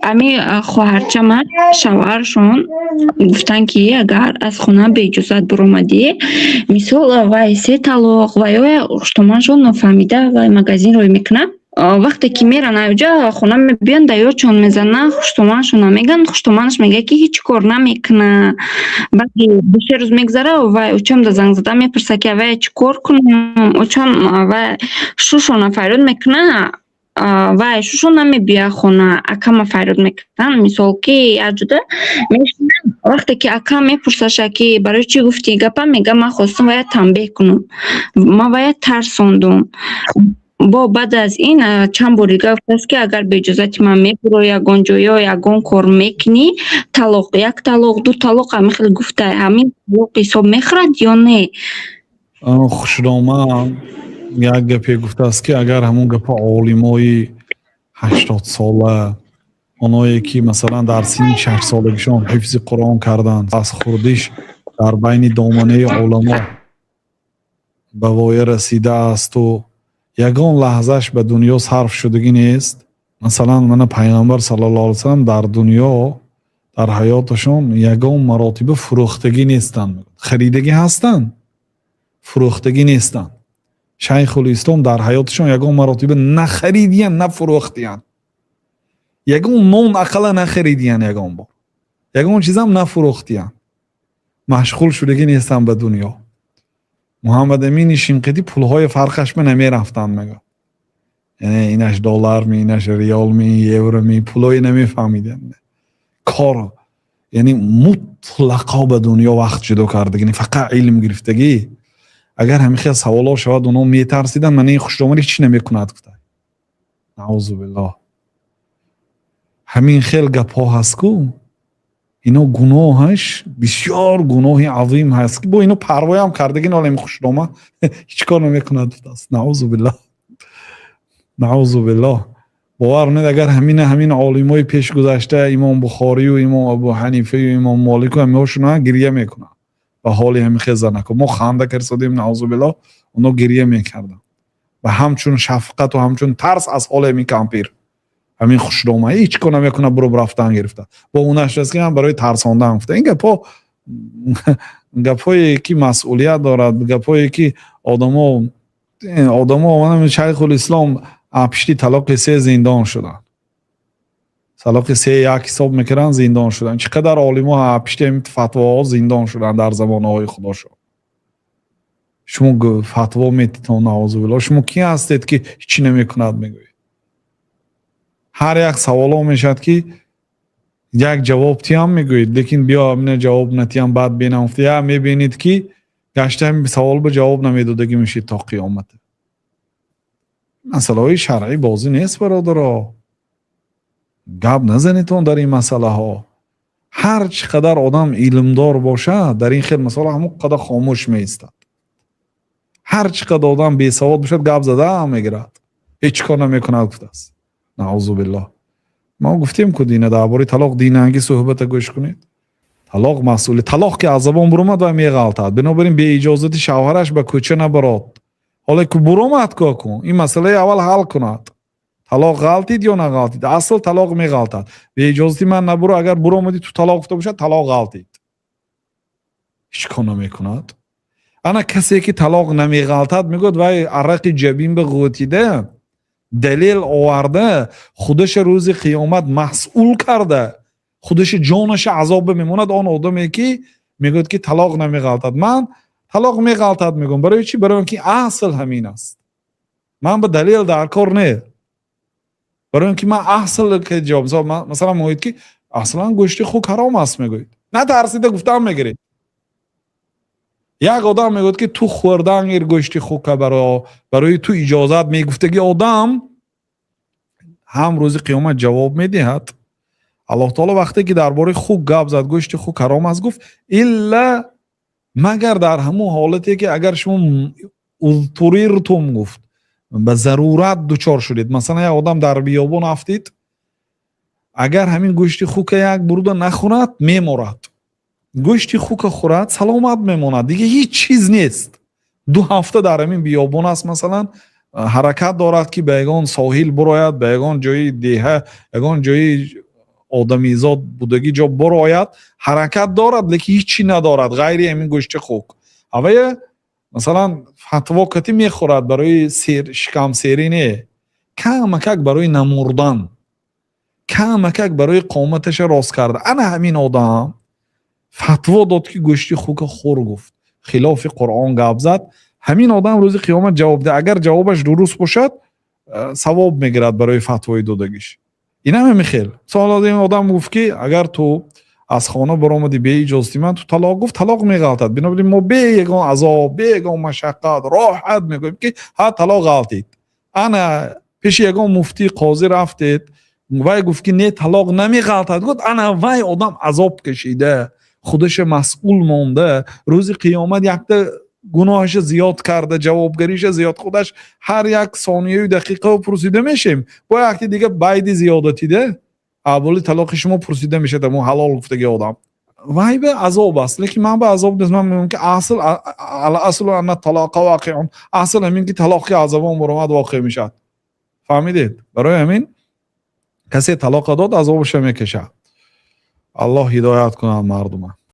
Ами хоҳарчама шавҳаршон гуфтанд, ки агар аз хона беиҷозат буромадӣ, мисол, вай се талоқ ва ё хуштоманшон нофаҳмида вай магазин рой мекунад. Вақте ки меран аёҷа хона мебиён, даёчон мезананд, хуштоманшона мегӯянд, хуштоманаш мегӯяд, ки ҳеҷ кор намекунад. Баъди 2-се рӯз мегзара, вай очамда занг зада мепурсад, ки авая чӣ кор кунам? Очам вай шушона фарёд мекунад, вай шушон намебиёяд хона, акама фарёд мекунанд, мисол, ки якҷода мешинанд. Вақте ки акам мепурсаша, ки барои чӣ гуфтӣ гапа, мега: «Ман хостам вая танбеҳ кунам, ман вая тарсондум». Бо баъд аз ин чанд бор дига гуфтааст, ки агар беиҷозати ман мебурои ягон ҷо ё ягон кор мекунӣ, талоқ, як талоқ, ду талоқ, ҳамин хел гуфта. Ҳамин талоқ ҳисоб мехӯрад ё не? Хушдоман як гапе гуфтааст, ки агар ҳамон гапа олимои 80-сола, оное ки, масалан, дар синни 6-солагишон ҳифзи Қуръон карданд, аз хурдиш дар байни доманаи уламо ба воя расидаасту ягон лаҳзаш ба дунё сарф шудагӣ нест. Масалан, мана Пайғамбар саллаллоҳу алайҳи васаллам дар дунё, дар ҳаёташон ягон маротиба фурӯхтагӣ нестанд. Харидагӣ ҳастанд, фурӯхтагӣ нестанд. Шайхулислом дар ҳаёташон ягон маротиба на харидиянд, на фурӯхтиянд. Ягон нон ақалла нахаридиянд, ягон бор ягон чизам нафурӯхтиянд, машғул шудагӣ нестанд ба дунё. Муҳаммад Амини Шинқитӣ пулҳои фарқашба намерафтанд, мегӯяд, яъне инаш долларми, инаш риёлми, евроми, пулҳое намефаҳмиданд. Кор, яъне мутлақо ба дунё вақт ҷудо кардагӣ, фақат илм гирифтагӣ. Агар ҳамин хел саволҳо шавад, онҳо метарсиданд: мана ин хушдомад ҳеч намекунад, гуфта. Наузу биллоҳ, ҳамин хел гапҳо ҳаст ку ино гуноҳаш бисёр гуноҳи азим ҳаст, ки бо ино парвоям кардаги нолем, хушдома ҳеҷ кор намекунад, гуфтааст. Наузу биллоҳ, наузу биллоҳ. Бовар кунед, агар ҳамина ҳамин олимои пешгузашта, Имом Бухорию, Имом Абу Ҳанифаю, Имом Молику, ҳамиҳошона гирья мекунанд ба ҳоли ҳамин хел занако. Мо ханда кардем, наузу биллоҳ, оно гирья мекарданд ва ҳамчун шафқату ҳамчун тарс аз ҳоли ҳамин кампир, ҳамин хушдома ҳеҷ кор намекунад, буроб рафтан гирифта. Бо унаш аст, ки барои тарсондан гуфта. Ин гапҳо гапҳое ки масъулият дорад, гапҳое ки одамо Шайхулислом пишти талоқи се зиндон шуданд. Талоқи се як ҳисоб мекунанд, зиндон шуданд. Чӣ қадар олимо пишти ҳамин фатвоҳо зиндон шуданд дар замонаҳои худошон. Шумо фатво метитон, наузу биллоҳ. Шумо ки ҳастед, ки ҳечи намекунад мегӯед? Ҳар як саволо мешавад, ки як ҷавоб тиям мегӯед, лекин биё мина ҷавоб натиям, баъд бинам. Я мебинед, ки гашта ҳамин савол ба ҷавоб намедодагӣ мешед то қиёмат. Масъалаҳои шаръӣ бозӣ нест, бародаро, гап назанедон дар ин масъалаҳо. Ҳар чӣ қадар одам илмдор бошад, дар ин хел масъала ҳамон қадар хомӯш меистад. Ҳар чӣ қадар одам бесавод бошад, гап зада мегирад, ҳеҷ кор намекунад, гуфтааст. Наузу биллоҳ. Мо гуфтем ку дина дар бораи талоқ динанги суҳбата гӯш кунед. Талоқ масъули талоқ ки аз забон буромад, вай меғалтад. Бинобар ин беиҷозати шавҳараш ба кӯча набарод. Ҳоле ку буромад, ку кун ин масъалаи аввал ҳал кунад: талоқ ғалтид ё нағалтид. Асл талоқ меғалтад. Беиҷозати ман набуро, агар буромадӣ, ту талоқ гуфта бошад, талоқ ғалтид, ҳеҷ кор намекунад. Ана касе ки талоқ намеғалтад мегӯяд, вай арақи ҷабин ба ғӯтида, далел оварда, худаша рӯзи қиёмат масъул карда, худаша ҷонаша азоб мемонад. Он одаме ки мегӯяд, ки талоқ намеғалтад, ман талоқ меғалтад мегӯям. Барои чӣ? Барои он ки асл ҳамин аст. Ман ба далел дар кор не, барои он ки ман асл ҷавоб. Масалан, мегӯед, ки аслан гӯшти хук ҳаром аст, мегӯед, натарсида гуфтан мегиред. Як одам мегӯяд, ки ту хӯрдан гир гӯшти хука, барои ту иҷозат мегуфтаги одам ҳам рӯзи қиёмат ҷавоб медиҳад. Аллоҳ таоло вақте ки дар бораи хук гап зад, гӯшти хук ҳаром аст гуфт, илла магар дар ҳамон ҳолате ки агар шумо اضطررتم гуфт, ба зарурат дучор шудед. Масалан, як одам дар биёбон афтид, агар ҳамин гӯшти хука як бурда нахӯрад, меморад. Гӯшти хука хӯрад, саломат мемонад, дига ҳеҷ чиз нест. 2 ҳафта дар ҳамин биёбон аст, масалан, ҳаракат дорад, ки ба ягон соҳил бурояд, ба ягон ҷои деҳа, ягон ҷои. Одамизод будагӣ ҷо бурояд, ҳаракат дорад, лекин ҳичи надорад ғайри ҳамин гӯшти хук. Авая, масалан, фатво кати мехӯрад, барои шикамсерӣ не, камакак барои намурдан, камакак барои қоматаша рост карда. Ана ҳамин одам фатво дод, ки гӯшти хука хӯр гуфт, хилофи Қуръон гап зад. Ҳамин одам рӯзи қиёмат ҷавоб де. Агар ҷавобаш дуруст бошад, савоб мегирад барои фатвои додагиш. Инам ҳами хел. Мисол, ин одам гуфт, ки агар ту аз хона баромадӣ беиҷозати ман, ту талоқ гуфт, талоқ меғалтад. Бинобар ин мо бе ягон азоб, бе ягон машаққат роҳат мегӯем, ки ҳа, талоқ ғалтид. Ана пеши ягон муфтӣ, қозӣ рафтед, вай гуфт, ки не, талоқ намеғалтад гуфт. Ана вай одам азоб кашида, худаша масъул монда, рӯзи қиёмат якта гуноҳаша зиёд карда, ҷавобгариша зиёд. Худаш ҳар як сонияю дақиқао пурсида мешем. Бо якти дига байди зиёдатида аввали талоқи шумо пурсида мешавад. Ҳамон ҳалол гуфтаги одам, вай ба азоб аст, лекин ман ба азоб нест. Ман мегӯям, ки асл الأصل أن الطلاق واقع. Асл ҳамин, ки талоқи аз забон баромад, воқеъ мешавад. Фаҳмидед? Барои ҳамин касе талоқа дод, азобаша мекашад. Аллоҳ ҳидоят кунад мардума.